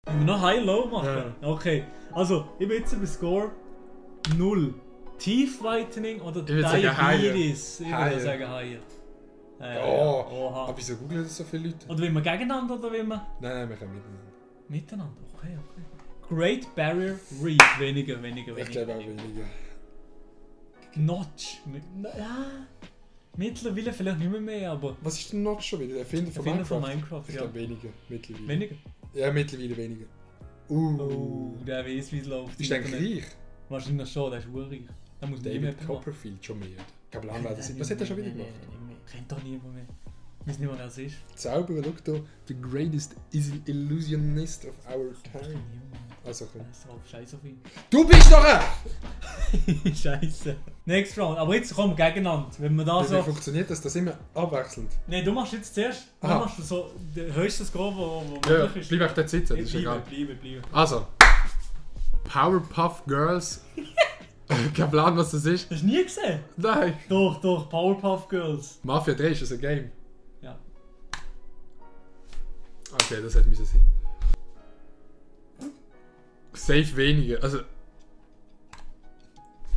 Wenn wir noch High-Low machen? Ja. Okay. Also, ich bin jetzt bei Score 0. Teeth Whitening oder Diabetes? Ich würde sagen Higher. Oha. Aber wieso googeln das so viele Leute? Oder will man gegeneinander oder will man? Nein, wir können miteinander. Miteinander? Okay. Great Barrier Reef. Weniger. Ich glaube auch weniger. Notch. Ja. Mittlerweile vielleicht nicht mehr, aber... Was ist denn Notch schon wieder? Der Erfinder von Minecraft? Ich glaube weniger. Mittlerweile. Weniger? Ja, mittlerweile weniger. Der weiß, wie es läuft. Ist der reich? Wahrscheinlich schon, der ist urreich. Da muss David Copperfield schon mehr. Was hat er schon wieder gemacht? Kennt doch niemand mehr. Ich weiß nicht mehr, wer es ist. Zauberer, schau da. The greatest illusionist of our time. Also komm. Scheiße auf ihn. Du bist doch ein! Scheiße. Next round. Aber jetzt kommen wir gegeneinander. Wenn wir da so... Wie funktioniert das? Das immer abwechselnd? Nein, du machst jetzt zuerst. Du machst so den höchsten Score, wo möglich ist. Bleib auf der sitzen, das ist egal. Bleibe. Also. Powerpuff Girls. Kein Plan, was das ist. Hast du nie gesehen? Nein. Doch, Powerpuff Girls. Mafia 3, ist das ein Game? Ja. Okay, das hätte müssen sein. Safe weniger, also...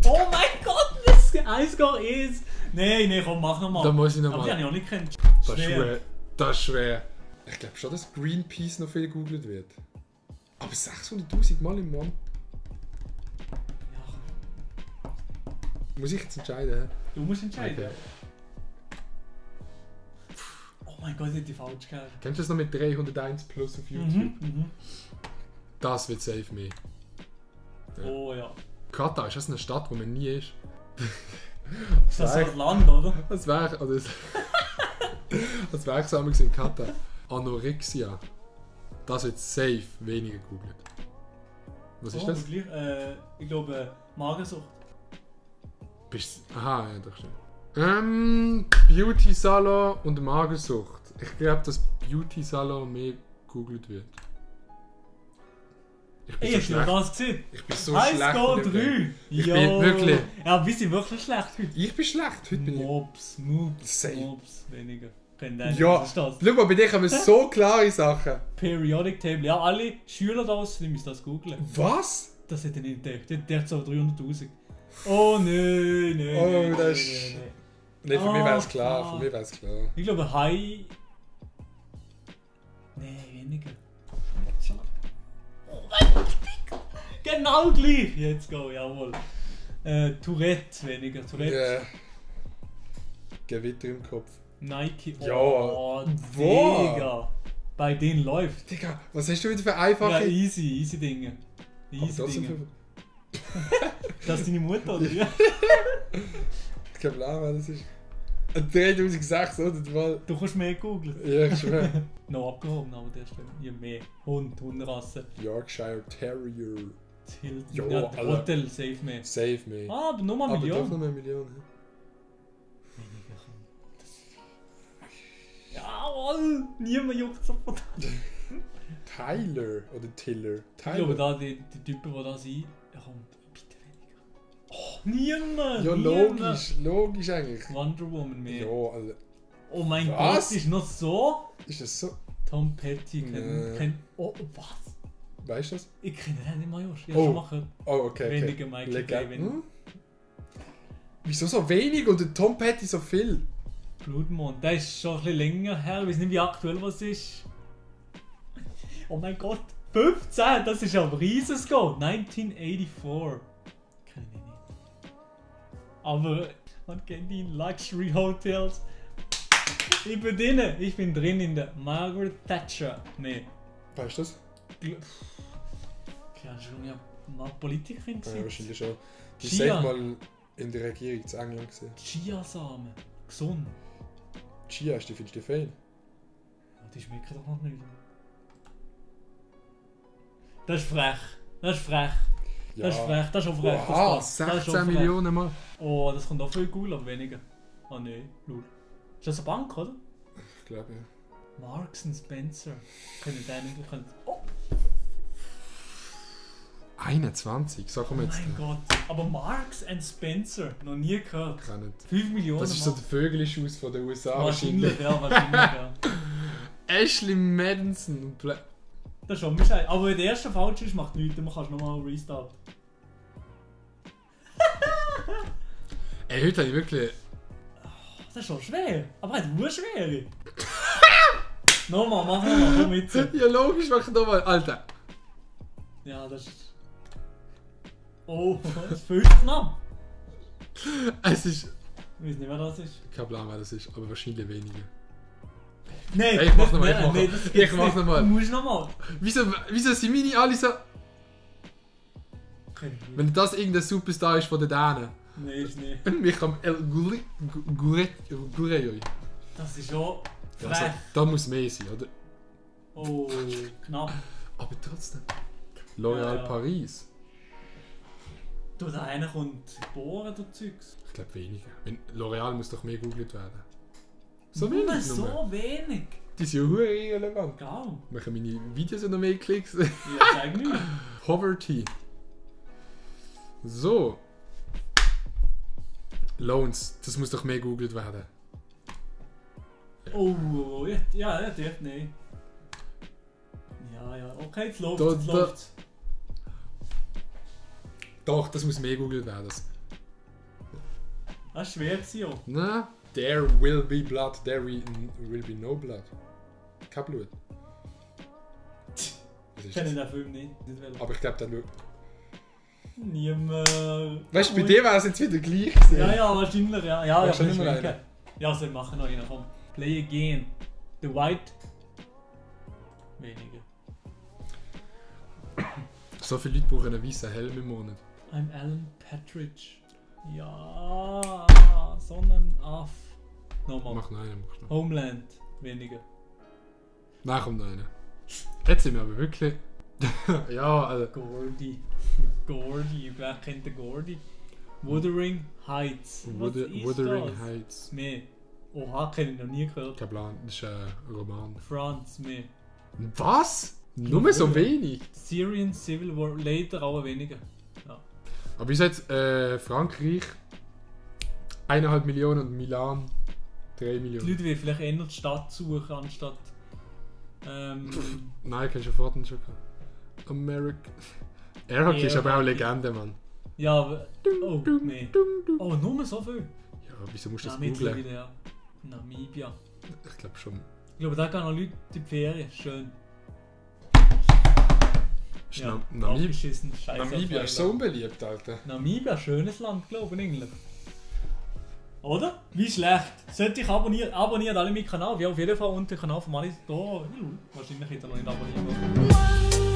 Oh mein Gott, das Highscore ist... Nein, komm, mach nochmal. Da muss ich nochmal. Aber die habe ich auch nicht gekannt. Das ist schwer. Ich glaube schon, dass Greenpeace noch viel gegoogelt wird. Aber 600'000 Mal im Monat. Ja. Muss ich jetzt entscheiden? Du musst entscheiden. Okay. Oh mein Gott, ich hätte die falsch gehabt. Kennst du das noch mit 301 plus auf YouTube? Das wird safe mehr. Ja. Oh ja. Katar, ist das eine Stadt, wo man nie ist? Ist das so ein Land, oder? Das wäre... Das wäre so in Katar. Anorexia. Das wird safe weniger gegoogelt. Was ist das? Ich glaube, Magersucht. Aha, ja, doch schon. Beauty Salon und Magersucht. Ich glaube, dass Beauty Salon mehr gegoogelt wird. Ich bin so das gesehen. Ich bin so schlecht. Highscore 3. Ich bin wirklich... Ja, wir sind wirklich schlecht heute. Ich bin schlecht. Heute bin ich... Mops, weniger. Ja, schau mal, bei dir kommen so klare Sachen. Periodic Table. Ja, alle Schüler da müssen das googlen. Was? Das hätte ich nicht gedacht. Der hat so 300'000. Oh nein. Oh, das ist... Nein, für mich wäre es klar. Ich glaube, High... Nein, weniger. Oh mein Gott, genau gleich. Jetzt go, jawohl. Tourette, weniger. Tourette. Yeah. Gewitter im Kopf. Nike. Oh, Digga. Bei denen läuft. Digga, was hast du wieder für einfache... Ja, easy Dinge. Das ist deine Mutter, oder? Ja. Kein Plan, was das ist. 3006, oder? Du kannst mehr googeln. Ja, ich schwöre. Noch abgehoben, aber der stimmt. Ja, mehr. Hunderasse. Yorkshire Terrier. Ja, Hotel, safe mehr. Aber nur mal Million. Aber doch noch eine Million. Jawohl! Niemand juckt so von das. Tyler oder Tiller? Ich glaube, da die Typen, die da sind, kommt bitte weniger. Oh, niemand! Ja, logisch eigentlich. Wonder Woman mehr. Ja, also. Oh mein Gott, ist noch so? Ist das so? Tom Petty kennt. Oh, was? Weißt du das? Ich kenne den nicht mal, ich habe schon mal gehört. Oh, okay. Weniger Michael Bay. Wieso so wenig und der Tom Petty so viel? Blutmond, der ist schon ein bisschen länger her, ich weiß nicht wie aktuell was ist. Oh mein Gott, 15, das ist ja ein riesiges Goal. 1984. Kenn ich nicht. Aber man kennt ihn, Luxury Hotels. Ich bin drin in der Margaret Thatcher. Nee. Weißt du das? Ja, schon ja mal Politikerin gewesen. Ja, wahrscheinlich schon. Die ist mal in der Regierung zu England gesehen. Chiasamen, gesund. Chia, findest du fein? Ja, die schmecken doch noch nicht. Das ist frech. Das ist frech. Ja. Das ist frech. Das ist auch frech. Wow, 16 Millionen Mal. Oh, das kommt auch viel cool, aber weniger. Oh nein, Lul. Ist das eine Bank, oder? Ich glaube ja. Marks & Spencer. Können den nicht... Oh! 21, sag mal jetzt. Oh mein Gott. Aber Marks & Spencer, noch nie gehört. Kann nicht. 5 Millionen. Das ist so der Vögelschuss von den USA. Wahrscheinlich, ja. Ashley Madison. Das ist schon mal scheiße. Aber wenn der erste falsch ist, macht nichts, dann kannst du nochmal Restart. Ey, heute habe ich wirklich... Das ist schon schwer. Aber halt nur schwer. Nochmal, mach nochmal, komm mit. Ja, logisch, mach ich nochmal. Alter. Ja, das ist... Oh, das ist 5 knapp. Es ist... Ich weiß nicht, wer das ist. Kein Plan, wer das ist, aber wahrscheinlich weniger. Nein, Hey, ich mach nochmal, ich mach nochmal. Du musst nochmal. Wieso sind meine alle so... Wenn das irgendein Superstar ist von den Dänen. Nein, ist nicht. Michael Gureyoi. Das ist schon frech. Also, da muss mehr sein, oder? Oh, knapp. Aber trotzdem. L'Oréal Ja. Paris. Du, da einer kommt bohren, du Zeugs. Ich glaube weniger. L'Oréal muss doch mehr gegoogelt werden. So Nur wenig. so nur. wenig. Die sind ja verdammt irrelevant. Geil. Machen meine Videos noch mehr Klicks? Ja, zeig nicht. Poverty. So. Loans. Das muss doch mehr gegoogelt werden. Oh, ja, dürfte nicht. Ja, okay, jetzt läuft's, Da- jetzt da- läuft's. Doch, das muss mehr gegoogelt werden. Das war schwer gewesen, auch. Na? There will be blood, there will be no blood. Kein Blut. Was Ich ist kenne das? den Film nicht. Aber ich glaube, dann nur. Niemand. Weißt du, bei dir wäre es jetzt wieder gleich gewesen. Ja, wahrscheinlich, ja. Ja, Machst du nicht mehr schwenken. einen? Ja, also wir machen noch einen, komm. Play again. The White. Weniger. So viele Leute brauchen einen weißen Helm im Monat. I'm Alan Partridge. Ja, Sonnenaff. Nochmal. Mach noch einen, mach noch. Homeland. Weniger. Nein, kommt noch einer. Jetzt sind wir aber wirklich. Ja, also. Gordy. Gordy, wer kennt den Gordy? Wuthering Heights. Was ist Wuthering das? Heights. Mehr. Oha, kenne ich noch nie gehört. Kein Plan, das ist ein Roman. France, mehr. Was? Nur so wenig? Syrian Civil War, leider auch weniger. Ja. Aber wie gesagt, Frankreich 1,5 Millionen und Milan 3 Die Millionen. Leute will vielleicht eher die Stadt suchen, anstatt... Nein, kennst du vorhin schon gehabt. America. Airhockey ist aber auch eine Legende, Mann. ja, aber... Oh, nee. Oh, nur so viel? Ja, wieso musst du Ja, das googlen? mittlerweile, ja. Namibia. Ich glaube schon. Ich glaube, da gehen noch Leute in die Ferien. Schön. Ist Ja, Namibia abgeschissen. Scheiße. Namibia ist so unbeliebt, Alter. Namibia, schönes Land, glaube ich, in England. Oder? Wie schlecht. Sollte ich abonniert alle meinen Kanal. Ja, auf jeden Fall unter den Kanal von Manis. Da, wahrscheinlich hätte er noch nicht abonniert.